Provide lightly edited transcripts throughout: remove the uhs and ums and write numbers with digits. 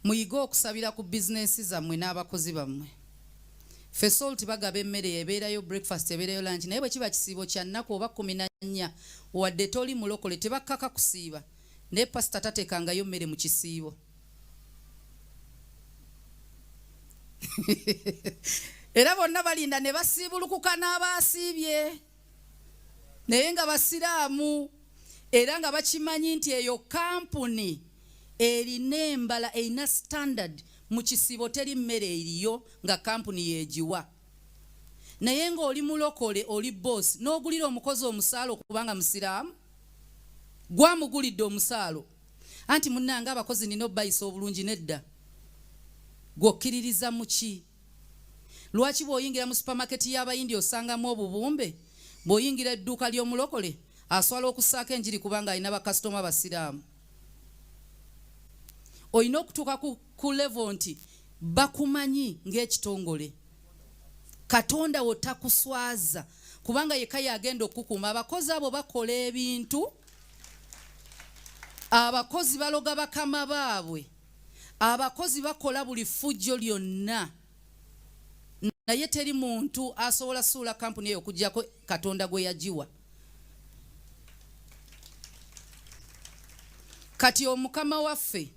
Muyige okusabira ku bizinensi zammwe n'abakozi bammwe. Ffe Salt bagaba emmere ebeerayo breakfast ebeerayo lunch naye bwe kiba kisiibo kya nnaku oba 14 wadde toli mulokole tebakkaka kusiiba naye pasita tateekangayo mmere mu kisiibo. Era bonna balinda ne basiibulukuka n'abaasiibye. Naye nga basiraamu era nga bakimanyi nti eyo kampuni erina embala erina standard mu kisiibo teri mmere eriyo nga kampuni yegiwa naye nga oli mulokole oli boss n'ogulira omukozi omusaala okubanga musiraamu gwamugulidde omusaalo anti munnange abakozi nina obayisa obulungi nedda gwokkiririza muki Lwaki bw'oyingira mu supamaketi y'Abayindi osangamu obubumbe, bw'oyingira edduuka ly'omulokole aswala okussaako enjiri kubanga alina bakasitoma Basiraamu? Olina okutuuka ku, ku level nti bakumanyi ng'ekitongole. Katonda wo takuswaza kubanga yekka y'agenda okukukuuma. Abakozi abo bakola ebintu, abakozi baloga bakama baabwe. Abakozi bakola buli ffujjo lyonna naye teri muntu asobola suula kampuni eyo okuggyako Katonda gwe yagiwa. Kati omukama waffe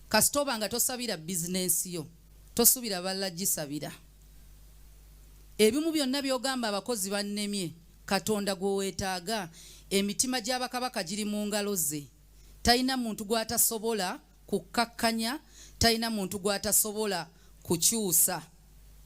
kasita oba nga tosabira bizinensi yo tosubira balala gisabira. Ebimu byonna by'ogamba abakozi bannemye Katonda gwe weetaaga emitima gya bakabaka giri mu ngalo ze. Talina muntu gw'atasobola kukkakkanya, talina muntu gw'atasobola kukyusa.